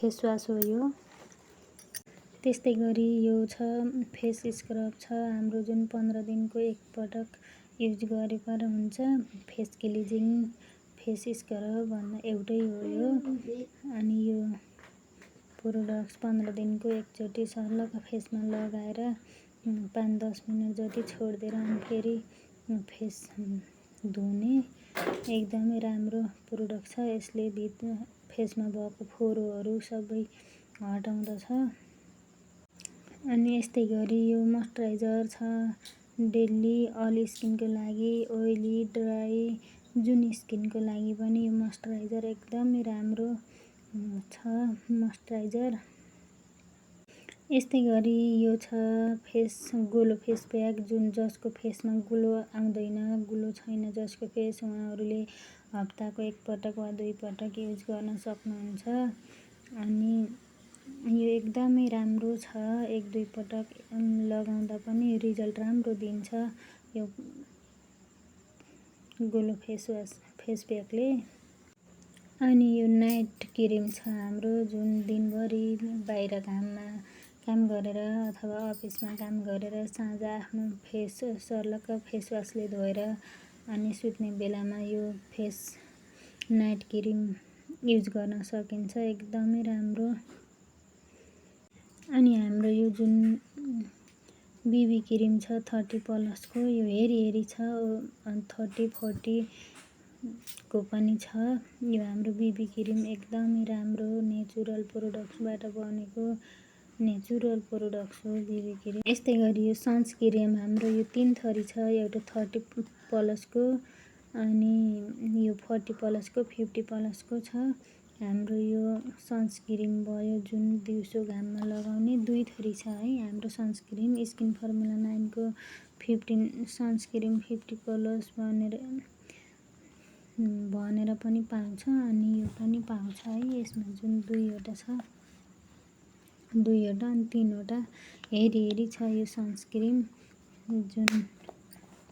Face wash हो यो। त्यस्तै गरी यो छ फेस स्क्रब छ हाम्रो जुन 15 दिनको एकपटक युज गरेपर हुन्छ। फेस क्लिजिङ फेस स्क्रब भन्दा एउटै हो यो। अनि यो प्रोडक्ट्स 15 दिनको एकचोटि सर्लक फेसमा लगाएर 5-10 मिनट जति छोडिदिएर अनि फेरि फेस धुने एकदमै राम्रो प्रोडक्ट छ। यसले फेसमा भएको फोहोरहरू सबै हटाउँदछ। अनि यस्तै गरी यो मोइस्चराइजर छ डेली अल स्किनको लागि, ओइली ड्राई जुन स्किनको लागि पनि यो मोइस्चराइजर एकदमै राम्रो छ मोइस्चराइजर। यस्तै गरी यो छ फेस ग्लो फेस प्याक जुन जसको फेसमा ग्लो आउँदैन, ग्लो छैन जसको फेस उहाँहरूले हप्ताको एकपटक वा 2 पटक युज गर्न सक्नुहुन्छ। अनि यो एकदमै राम्रो छ। 1-2 पटक लगाउँदा पनि रिजल्ट राम्रो दिन्छ यो ग्लो फेस वास फेस प्याकले। अनि यो नाइट क्रिम छ हाम्रो जुन दिनभरि बाहिर घाममा काम गरेर अथवा अफिसमा काम गरेर साँझ आफ्नो फेस सर्लक्क फेस वासले धोएर अनि सुत्ने बेलामा यो फेस नाइट क्रिम युज गर्न सकिन्छ। एकदमै राम्रो। अनि हाम्रो यो जुन बिबी क्रिम छ 30+ को यो हेरी छ 30-40 को पनि छ। यो हाम्रो बिबी क्रिम एकदमै राम्रो नेचुरल प्रोडक्ट्सबाट बनेको नेचुरल प्रोडक्ट्स हो बिबी क्रिम। यस्तै गरी यो सन्सक्रिम हाम्रो यो 3 थरी छ। एउटा 30+ को अनि यो 40+ को 50+ को छ। हाम्रो यो सन्सक्रिम भयो जुन दिउँसो घाममा लगाउने 2 थरी छ है हाम्रो सन्सक्रिम। स्किन फर्मुला 9 को 15 सन्सक्रिम 50+ भनेर पनि पाउँछ अनि यो पनि पाउँछ है। यसमा जुन 2वटा छ 2वटा अनि 3वटा हेरी छ यो सन्सक्रिम जुन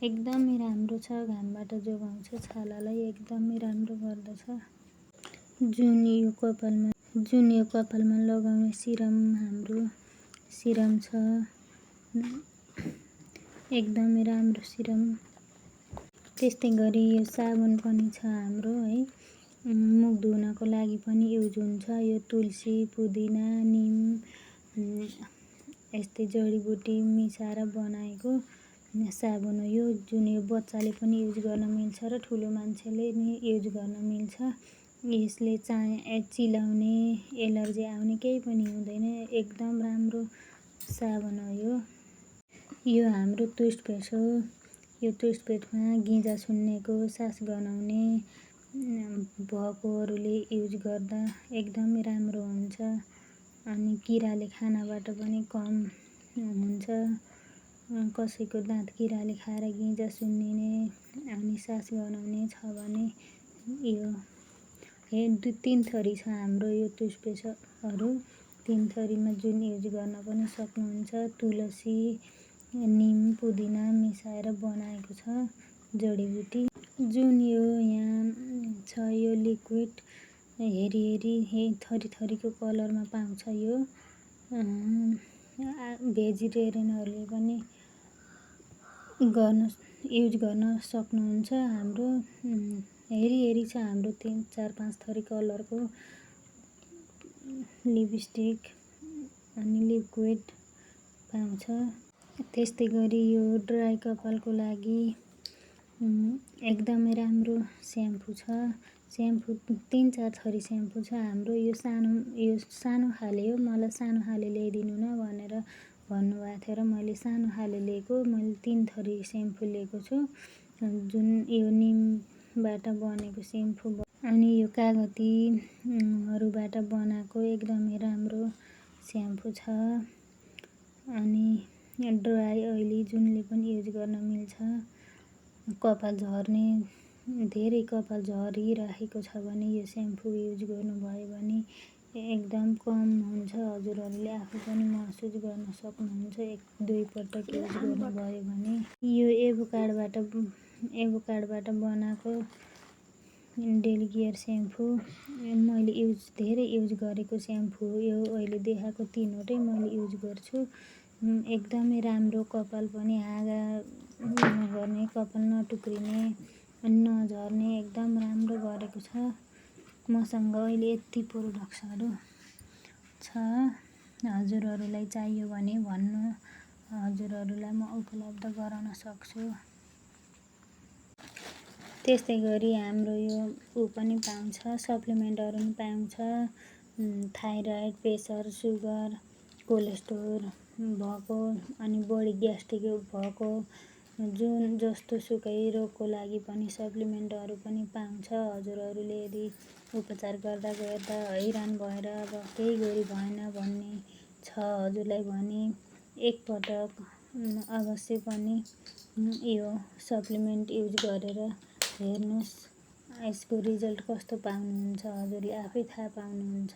एकदमै राम्रो छ। घामबाट जोगाउँछ छालालाई एकदमै राम्रो गर्दछ। जुन यो कपालमा लगाउने सिरम हाम्रो सिरम छ एकदमै राम्रो सिरम। त्यस्तै गरी यो साबुन पनि छ हाम्रो है मुख धुनको लागि पनि युज हुन्छ। यो तुलसी, पुदिना, निम यस्तै जडीबुटी मिसाएर बनाएको साबुन हो यो जुन यो बच्चाले पनि युज गर्न मिल्छ र ठुलो मान्छेले नि युज गर्न मिल्छ। यसले चिलाउने एलर्जी आउने केही पनि हुँदैन। एकदम राम्रो साबुन हो यो। यो हाम्रो टुथपेस्ट हो। यो टुथपेस्टमा गिजा सुन्नेको सास गनाउने भएकोहरूले युज गर्दा एकदमै राम्रो हुन्छ। अनि किराले खानाबाट पनि कम हुन्छ। कसैको दाँत किराले खाएर गिजा सुन्निने अनि सास गनाउने छ भने यो 3 थरी छ हाम्रो यो टुथपेस्टहरू। 3 थरीमा जुन युज गर्न पनि सक्नुहुन्छ। तुलसी, निम, पुदिना मिसाएर बनाएको छ जडीबुटी। जुन यो यहाँ छ यो लिक्विड हेरी थरीको कलरमा पाउँछ यो। भेजिटेरियनहरूले पनि युज गर्न सक्नुहुन्छ। हाम्रो हेरी छ हाम्रो 3-4-5 थरी कलरको लिपस्टिक अनि लिक्विड पाउँछ। त्यस्तै गरी यो ड्राई कपालको लागि एकदमै राम्रो स्याम्पू छ। स्याम्पू 3-4 थरी स्याम्पू छ हाम्रो। यो सानो खाले हो। मलाई सानो खाले ल्याइदिनु न भनेर भन्नुभएको थियो र मैले सानो खाले लिएको। मैले 3 थरी स्याम्पू लिएको छु जुन यो निमबाट बनेको स्याम्पू अनि यो कागतीहरूबाट बनाएको एकदमै राम्रो स्याम्पू छ। अनि ड्राई ओइली जुनले पनि युज गर्न मिल्छ। कपाल झर्ने धेरै कपाल झरिराखेको छ भने यो स्याम्पू युज गर्नुभयो भने एकदम कम हुन्छ। हजुरहरूले आफू पनि महसुस गर्न सक्नुहुन्छ 1-2 पटक युज गर्नुभयो भने। यो एभोकाडोबाट बनाएको डेली केयर स्याम्पो मैले धेरै युज गरेको स्याम्पो हो यो। अहिले देखाएको तीनवटै मैले युज गर्छु। एकदमै राम्रो, कपाल पनि हाँगा नगर्ने, कपाल नटुक्रिने अनि नझर्ने एकदम राम्रो गरेको छ। मसँग अहिले यति प्रोडक्ट्सहरू छ। हजुरहरूलाई चाहियो भने भन्नु, हजुरहरूलाई म उपलब्ध गराउन सक्छु। त्यस्तै गरी हाम्रो यो पनि पाउँछ, सप्लिमेन्टहरू पनि पाउँछ। थाइरोइड, प्रेसर, सुगर, कोलेस्ट्रोल भएको अनि बढी ग्यास्ट्रिक भएको जुन जस्तो सुकै रोगको लागि पनि सप्लिमेन्टहरू पनि पाउँछ। हजुरहरूले यदि उपचार गर्दा हैरान भएर अब केही गरी भएन भन्ने छ हजुरलाई भने एकपटक अवश्य पनि यो सप्लिमेन्ट युज गरेर हेर्नुहोस्। यसको रिजल्ट कस्तो पाउनुहुन्छ हजुरले आफै थाहा पाउनुहुन्छ।